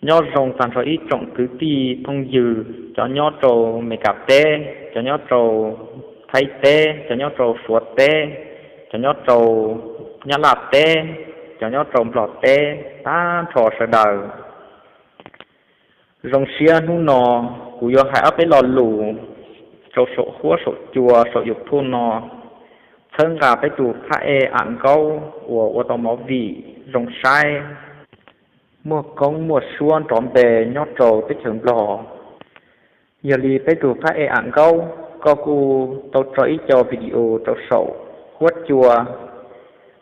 Nyob zoo tag nrho ib tsoom kwv tij phooj ywg, cov nyob rau Meskas teb, cov nyob rau Thaib teb, cov nyob rau Suav teb, cov nyob rau Nyab Laj teb, cov nyob rau Nplog teb, tag nrho sawv daws. Zoo siab hnub no kuv yuav hais ob peb lo lus rau saum huab saum cua saum YouTube no, txhawb nqa peb tus phab ej Am Nkaub uas ua tau movie zoo saib, muaj koob muaj suab nrov npe nyob rau teb chaws Nplog. Yog li peb tus phab ej Am Nkaub, koj kuj tau tso ib co video rau saum huab cua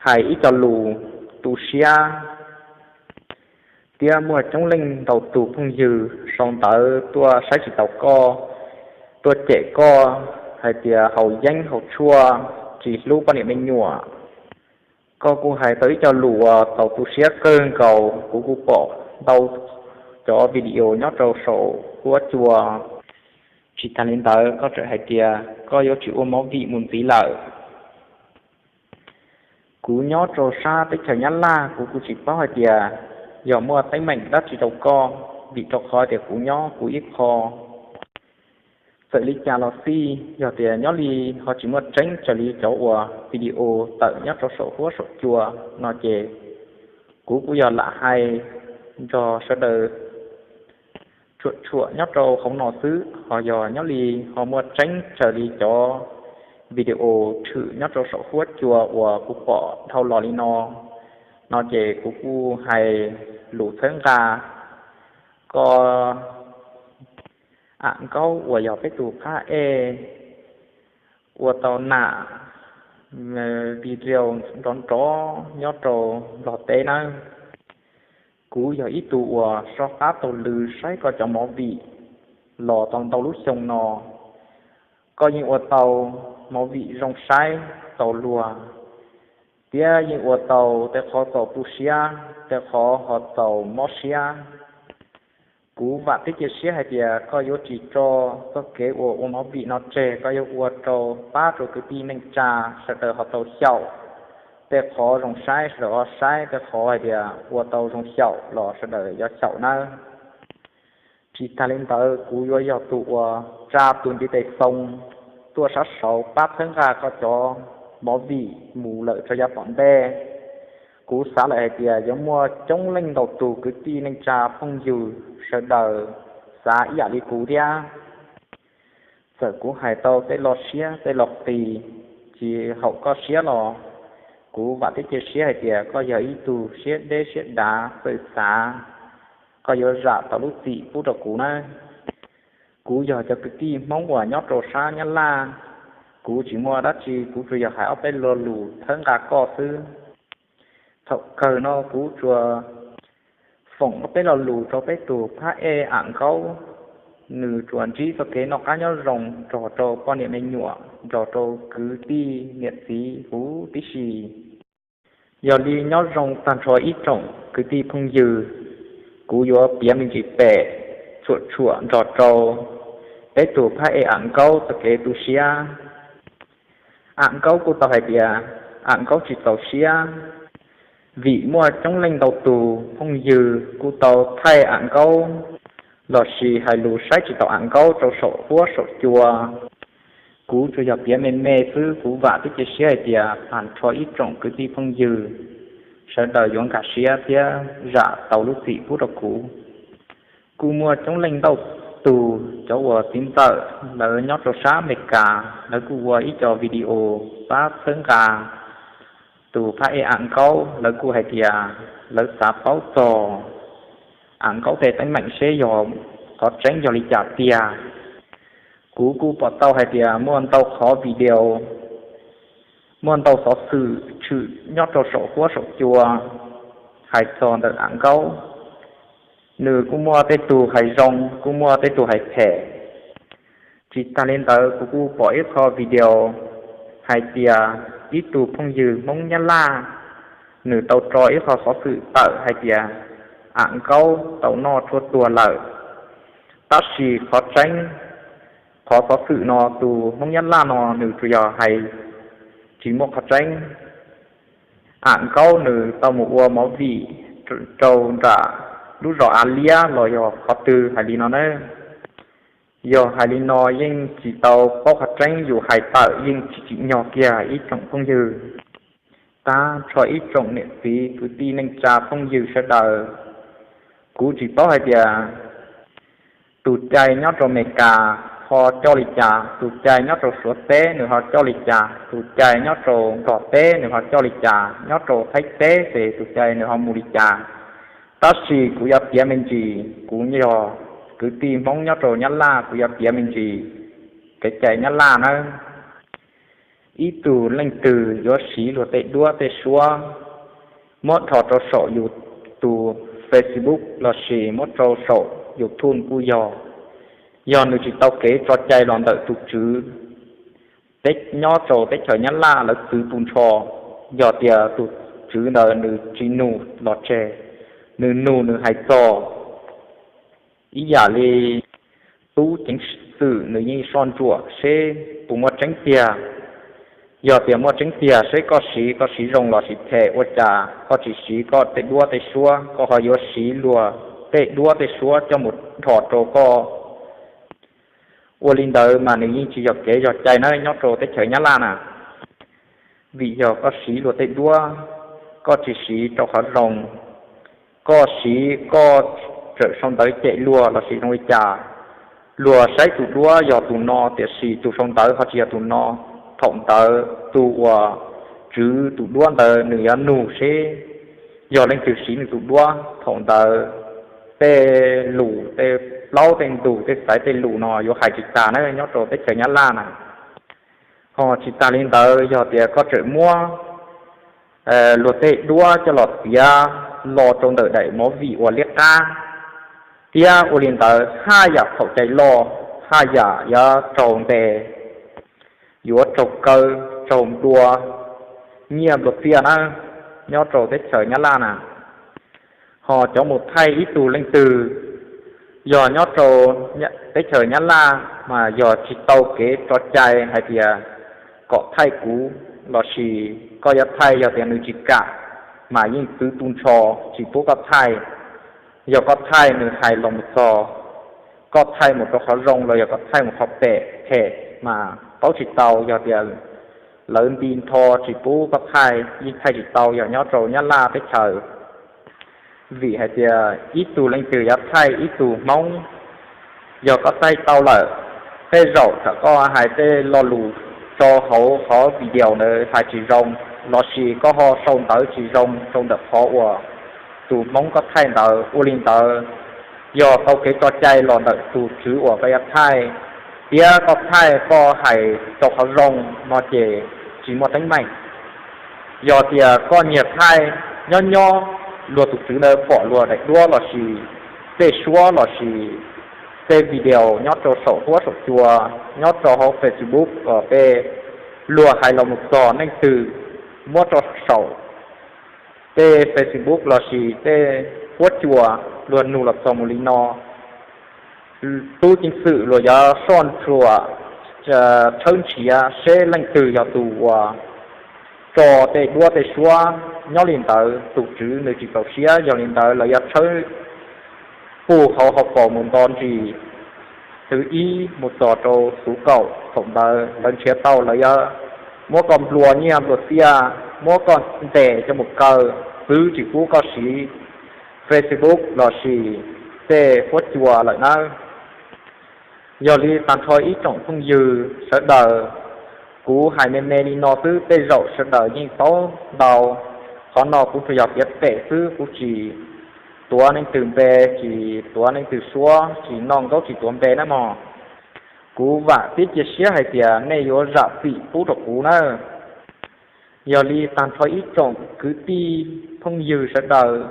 hais ib co lus tu siab, thiab muaj coob leej ntau tus phooj ywg sau ntawv tuaj saib tsis taus koj, tuaj cem koj hais tias haus yeeb haus tshuaj, tsis hlub poj niam me nyuam. Koj kuj hais tau ib co lus uas txaus tu siab kawg nkaus, kuv kuj pom ntau cov video nyob rau saum huab cua. Tsis tas li ntawd koj tseem hais tias koj yuav tsis ua movie mus ntxiv lawm. Kuv nyob rau sab teb chaws Nyab Laj, kuv kuj tsis paub hais tias yog muaj teeb meem dab tsi rau koj, vim rau qhov tias kuv nyob kuv ib qho. Txawm li cas los xij, yog tias nyob li ho tsis muaj tseeb raws li cov uas video tawm nyob rau saum huab saum cua no ces kuv kuj yog lam hais nrog sawv daws tshuam tshuam nyob rau hauv no xwb. Ho yog nyob li ho muaj tseeb raws li cov video tshwm nyob rau saum huab cua uas kuv pom dhau los li no, no ces kuv kuj hais lus txhawb nqa koj, Am Nkaub uas yog peb tus phab ej ua tau nam video nrov nrov nyob rau Nplog teb nawb. Kuv yog ib tug uas soj qab taug lw saib koj cov movie los tau ntau lub xyoo no. Koj yeej ua tau movie zoo saib tau luag, thiab yeej ua tau tej qhov txaus tu siab, tej qhov ho txaus mob siab. Kuv vam thiab cia siab hais tias koj yuav tsis tso txoj kev uas ua movie no tseg, koj yuav ua rau pab rau kwv tij neej tsa sawv daws ho tau xyaum, tej qhov zoo saib sawv daws ho saib, tej qhov hais tias ua tau zoo xyaum los sawv daws yuav xyaum nawb. Tsis tas li ntawd kuv yuav yog tus uas tsa tus ntiv tes xoo tuaj sab saud pab txhawb nqa koj cov movie mus lawm rau yav tom ntej. Kuv xav lawm hais tias yuav muaj coob leej ntau tus kwv tij neej tsa phooj ywg sawv daws xav ib yam li kuv thiab. Txawm kuv hais tau tej lo siab tej lo qis tsis haum koj siab los kuv vam thiab cia siab hais tias koj yog ib tug siab deb siab dav txawj xav, koj yuav zam tau lub txim pub rau kuv nawb. Kuv yog cov kwv tij Hmoob uas nyob rau sab Nyab Laj, kuv tsis muaj dab tsi, kuv tsuas yog hais ob peb lo lus txhawb nqa koj xwb. Thaum kawg no kuv tsuas foom ob peb lo lus rau peb tus phab ej Am Nkaub, nws tsuas ntsib txoj kev noj qab nyob zoo nrog rau poj niam me nyuam, nrog rau kwv tij niam txiv huv tib si. Yog li nyob zoo tag nrho ib tsoom kwv tij phooj ywg, kuv yuav piav me ntsis pem tshuam tshuam nrog rau peb tus phab ej Am Nkaub txoj kev tu siab. Am Nkaub kuj tau hais tias Am Nkaub tsis txaus siab, vim muaj coob leej ntau tus phooj ywg kuj tau thaij Am Nkaub lossis hais lus saib tsis taus Am Nkaub rau saum huab saum cua. Kuv tsuas yog piav me me xwb, kuv vam thiab cia siab hais tias tag nrho ib tsoom kwv tij phooj ywg sawv daws yuav nkag siab thiab zam tau lub txim pub rau kuv. Kuj muaj coob leej ntau tus cov uas txiv ntxawm lawv nyob rau sab Amelikas, lawv kuj ua ib co video pab txhawb nqa tus phab ej Am Nkaub, lawv kuj hais tias lawv xav paub txog Am Nkaub tej teeb meem seb yog qhov tseeb yog li cas tiag. Kuv kuj pom tau hais tias muaj ntau qhov video, muaj ntau xov xwm tshwm nyob rau saum huab saum cua hais txog ntawm Am Nkaub. Nws kuj muaj tej tug hais zoo, kuj muaj tej tug hais phem. Tsis tas li ntawd kuv kuj pom ib qho video hais tias ib tug phooj ywg Hmoob Nyab Laj, nws tau tso ib qho xov xwm tawm hais tias Am Nkaub tau noj tshuaj tuag lawm. Tab sis qhov tseeb, qhov xov xwm no tus Hmoob Nyab Laj no nws tsuas yog hais tsis muaj qhov tseeb. Am Nkaub nws tau mus ua movie rau nram lub zos Av Liab los yog qhov twg hais li no na. Yog hais li no yeej tsis tau paub qhov tseeb, yus hais tawm yeej tsis tsim nyog kiag ib tsoom phooj ywg, tag nrho ib tsoom niam txiv kwv tij neej tsa phooj ywg sawv daws. Kuv tsis paub hais tias tus cai nyob rau Amelikas ho coj li cas, tus cai nyob rau Suav teb nws ho coj li cas, tus cai nyob rau Nplog teb nws ho coj li cas, nyob rau Thaib teb ces tus cai nws ho mus li cas. Tab sis kuv yuav piav me ntsis, kuv yog kwv tij Hmoob nyob rau Nyab Laj, kuv yuav piav me ntsis kev cai Nyab Laj nawb. Ib tug leej twg yuav siv luag tej duab tej suab muab dhos rau saum yus tus Facebook lossis muab rau saum YouTube kuj yog, yog nws tsis tau kev tso cai los ntawm tus tswv nyob rau teb chaws Nyab Laj lawv txwv tu nrho. Yog tias tus tswv ntawd nws tsis nug los tseg, nws nug nws hais txog ib yam li tub ceev xwm nws yeej soj ntsuam seb puas muaj tseeb tiag. Yog tias muaj tseeb tiag seb koj siv, koj siv zoo los sis phem, ua cas koj tsis siv koj tej duab tej suab, koj ho yuav siv luag tej duab tej suab coj mus dhos rau koj. Ua li ntawd mas nws yeej tsis yog kev yog cai na nyob rau teb chaws Nyab Laj na. Vim yog koj siv luag tej duab, koj tsis siv rau qhov zoo, koj siv koj txawm sau ntawv cem luag los sis zoo li cas, luag saib tus duab yog tus no tiam sis tus sau ntawv ho tsis yog tus no. Thaum ntawd tus uas tswv tus duab ntawd nws yuav nug seb yog leej twg siv nws tus duab. Thaum ntawd tej lus tej plaub tej ntug tej xaiv tej lus no yuav hais tsis tag na nyob rau teb chaws Nyab Laj na. Ho tsis tas li ntawd, yog tias koj tseem muab luag tej duab coj los txiav los rau ntawm daim movie uas liab qab, thiab ua li ntawd haj yam txhaum cai loj, haj yam yuav raug ntes, yuav raug kaw, raug nplua nyiaj nplua txiaj na nyob rau teb chaws Nyab Laj na. Ho cov mus thaij ib tug leej twg yog nyob rau teb chaws Nyab Laj mas yog tsis tau kev tso cai hais tias kom thaij kuv los sis koj yuav thaij, yog tias nws tsis kam mas yeej txwv tu nrho tsis pub koj thaij. Yog koj thaij nws hais los mus txog, koj thaij mus rau qhov zoo los yog koj thaij mus qhov phem phem mas paub tsis tau. Yog tias lawv nti nrho tsis pub koj thaij yeej thaij tsis tau yog nyob rau Nyab Laj teb chaws. Vim hais tias ib tug leej twg yuav thaij ib tug Hmoob, yog koj thaij tau lawm, tej zaum thaum koj hais tej lo lus rau hauv qhov video ntawd hais tsis zoo, los sis koj ho sau ntawv tsis zoo rau ntawm qhov uas tus Hmoob koj thaij ntawd. Ua li ntawd, yog tau kev tso cai los ntawm tus tswv uas koj yuav thaij, thiab koj thaij koj hais rau qhov zoo no ces tsis muaj teeb meem. Yog tias koj nyiag thaij nyob nyob, luag tus tswv ntawd pom luag daim duab los sis tej suab los sis tej video nyob rau saum huab saum cua, nyob rau hauv Facebook uas tej luag hais los mus txog leej twg muab rau saum tej Facebook los sis tej huab cua, luag nug los txog mus li no, tub ceev xwm luag yuav soj ntsuam tshawb nrhiav seb leej twg yog tus uas tso tej duab tej suab. Nyob li ntawd tus tswv nws tsis txaus siab, yog li ntawd lawv yuav tshawb puag hauv hauv paus mus nto ntsis, tus ib mus txog rau tus kaum. Thaum ntawd lawv nrhiav tau lawv yuav muab koj nplua nyiaj nplua txiaj, muab koj ntes coj mus kaw, txwv tsis pub koj siv Facebook los sis tej huab cua lawm nawb. Yog li tag nrho ib tsoom phooj ywg sawv daws, kuv hais me me li no xwb tej zaum sawv daws yeej paub ntau. Qhov no kuv tsuas yog piav pem xwb, kuv tsis tuav leej twg npe, tsis tuav leej twg suab, tsis noj nkaub tsis tuav npe nawb mog. Kuv vam thiab cia siab hais tias nej yuav zam txim pub rau kuv nawb. Yog li tag nrho ib tsoom kwv tij phooj ywg sawv daws,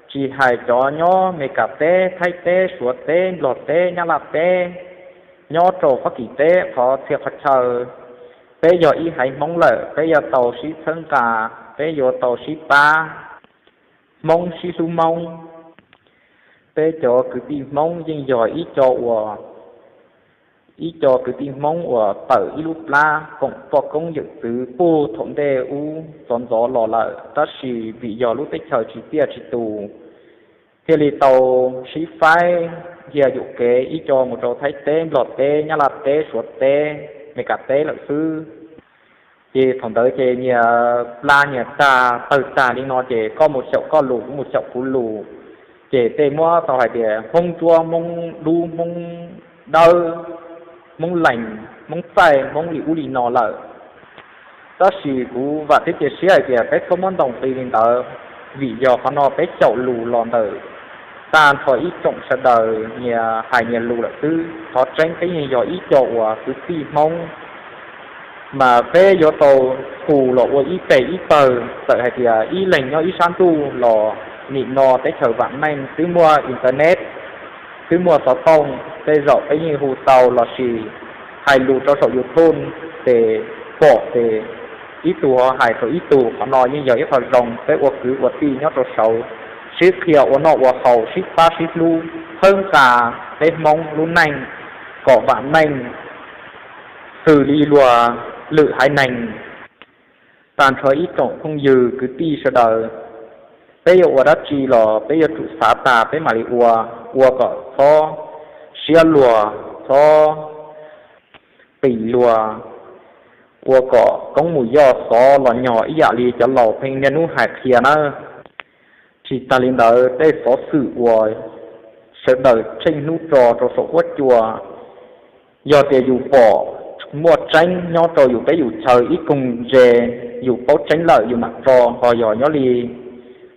tsis hais cov nyob Meskas teb, Thaib teb, Suav teb, Nplog teb, Nyab Laj teb, nyob rau Fab Kis teb, qhov txhia qhov chaw, peb yog ib haiv Hmoob lawm peb yuav tau sib txhawb nqa, peb yuav tau sib pab, Hmoob sib hlub Hmoob. Peb cov kwv tij Hmoob yeej yog ib co uas, ib co kwv tij Hmoob uas tawm ib lub plab koom poj koob yawm txwv puag thaum ntej ub txov ntxov los lawm, tab sis vim yog lub teb chaws tsis tiaj tsis tus, thiaj li tau sib faib, cia yuam kev ib co mus rau Thaib teb, Nplog teb, Nyab Laj teb, Suav teb, Meskas teb lawm xwb. Ces thaum ntawd ces nyias pla nyias tag tawg tag li no ces koj mus xyaum koj lus, kuv mus xyaum kuv lus, ces tej muab tau hais tias Hmoob Ntsuab, Hmoob Dub, Hmoob Dawb, Hmoob Lees, Hmoob Txaij, Hmoob li ub li no lawm. Tab sis kuv vam thiab cia siab hais tias peb txhob muab ntaus nqi li ntawd, vim yog qhov no peb xyaum lus los ntawm tag nrho ib tsoom sawv daws nyias hais nyias lus lawm xwb. Qhov tseeb peb yeej yog ib co uas kwv tij Hmoob, mas peb yuav tau hu los ua ib pes ib pawg, txawm hais tias ib leeg nyob ib sab ntuj los nim no teb chaws vam meej twb muaj internet, twb muaj xov tooj, tej zaum peb yeej hu tau lossis hais lus rau saum YouTube ces pom ces ib tug ho hais rau ib tug. Qhov no yeej yog ib qho zoo, peb ua kwv ua tij nyob rau saud sib qhia ua noj ua haus, sib pab sib hlub, txhawb nqa peb Hmoob lub neej kom vam meej xws li luag lwm haiv neeg. Tag nrho ib tsoom phooj ywg kwv tij sawv daws, peb yuav ua dab tsi los peb yuav tsum xav tas peb mam li ua, ua kom txhob siab luag, txhob qis luag, ua kom koob mus yoj xov los nyog ib yam li cov laus pheej niaj hnub hais qhia nawb. Tsis tas li ntawd, tej xov xwm uas sawv daws tsheej hnub tso rau saum huab cua, yog tias yus pom muaj tseeb nyob rau yus teb yus chaw ib koog ntse, yus paub tseeb lawm yus mam tso, ho yog nyob li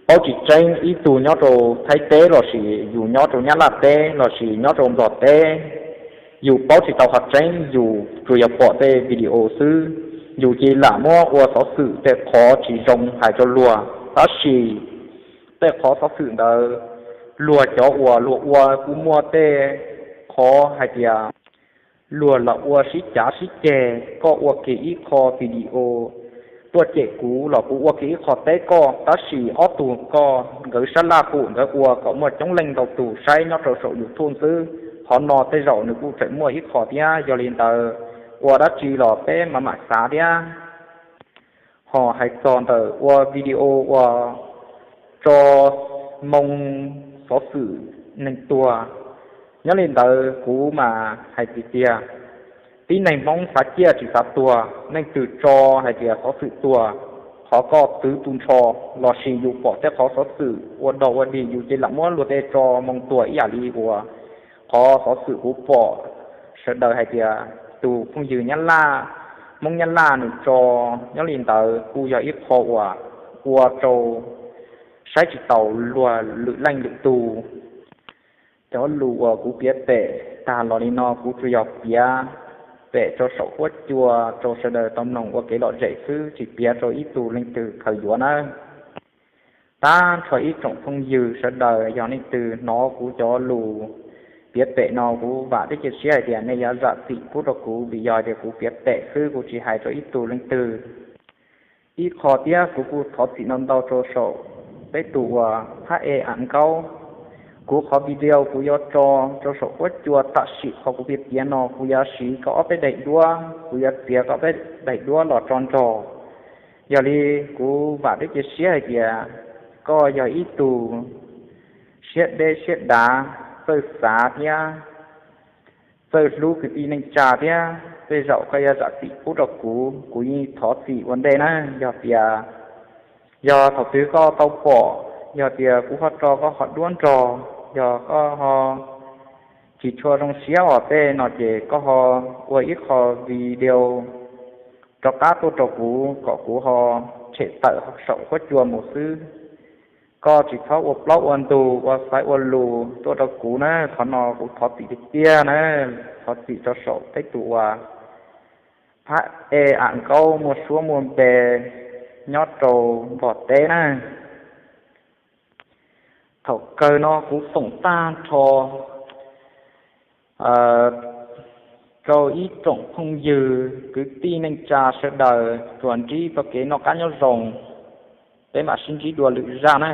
paub tsis tseeb, ib tug nyob rau Thaib teb lossis yus nyob rau Nyab Laj teb lossis nyob rau Nplog teb, yus paub tsis tau qhov tseeb, yus tsuas yog pom tej video xwb, yus cia li lam muab ua xov xwm tej qhov tsis zoo hais rau luag. Tab sis tej qhov xov xwm ntawd, luag cov uas luag ua kuj muaj tej qhov hais tias luag los ua sib cav sib ceg, koj ua kiag ib qho video tuaj cem kuv los kuv ua kiag ib qho teb koj, tab sis ob tug koj nkawd sab laj pum nkawd ua kom muaj coob leej ntau tus saib nyob rau saum YouTube xwb. Qhov no tej zaum nws kuj tseem muaj ib qho thiab. Yog li ntawd, ua dab tsi los peb mam mam xav thiab. Ho hais txog ntawm ua video uas tso moo xov xwm neeg tuag, nyob li ntawd kuv mas hais tiag tiag, tib neeg Hmoob xav ciaj tsis xav tuag, leej twg tso hais tias xov xwm tuag, qhov koj twv tu nrho, lossis yus pom tej qhov xov xwm ua dog ua dig yus cia li lam muab luag tej tso moo tuag ib yam li uas qhov xov xwm kuv pom sawv daws hais tias tus phooj ywg Nyab Laj, Hmoob Nyab Laj nws tso, nyob li ntawd kuj yog ib qho uas ua rau saib tsis taus luag lwm leej lwm tus. Cov lus uas kuv piav pem tag los li no kuv tsuas yog piav pem rau saum huab cua rau sawv daws tau mloog ua kev lom zem xwb, tsis piav rau ib tug leej twg khaws yuav nawb. Tag nrho ib tsoom phooj ywg sawv daws, yog leej twg hnov kuv cov lus piav pem no, kuv vam thiab cia siab hais tias nej yuav zam txim pub rau kuv, vim yog tias kuv piav pem xwb, kuv tsis hais rau ib tug leej twg. Ib qho thiab kuv kuj thov txim ntau ntau rau saum peb tus uas Phab E Am Nkaub. Kuv qhov video kuv yuav tso rau saum huab cua tam sim qhov kuv piav piav no, kuv yuav siv koj ob peb daim duab, kuv yuav txiav koj ob peb daim duab los tso nrog. Yog li kuv vam thiab cia siab hais tias koj yog ib tug siab deb siab dav, txawj xav thiab txawj hlub kwv tij neej tsa thiab, tej zaum koj yuav zam txim pub rau kuv, kuv yeej thov txim ua ntej na. Yog tias, yog thaum twg koj tau pom, yog tias kuv ho tso koj qhov duab nrog, yog koj ho tsis tshua zoo siab os tej no ces koj ho ua ib qho video rov qab tuaj rau kuv kom kuv ho tshem tawm saum huab cua mus xwb. Koj tsis txhob ua plaub ua ntug ua xaiv ua lus tuaj rau kuv na, qhov no kuv thov txim tiag tiag na, thov txim rau saum peb tus uas Phab E Am Nkaub muaj suab muaj npe nyob rau Nplog teb na. Thaum kawg no kuv foom tag nrho rau ib tsoom phooj ywg kwv tij neej tsa sawv daws tsuas ntsib txoj kev noj qab nyob zoo, peb mam sib ntsib dua lwm zaj na.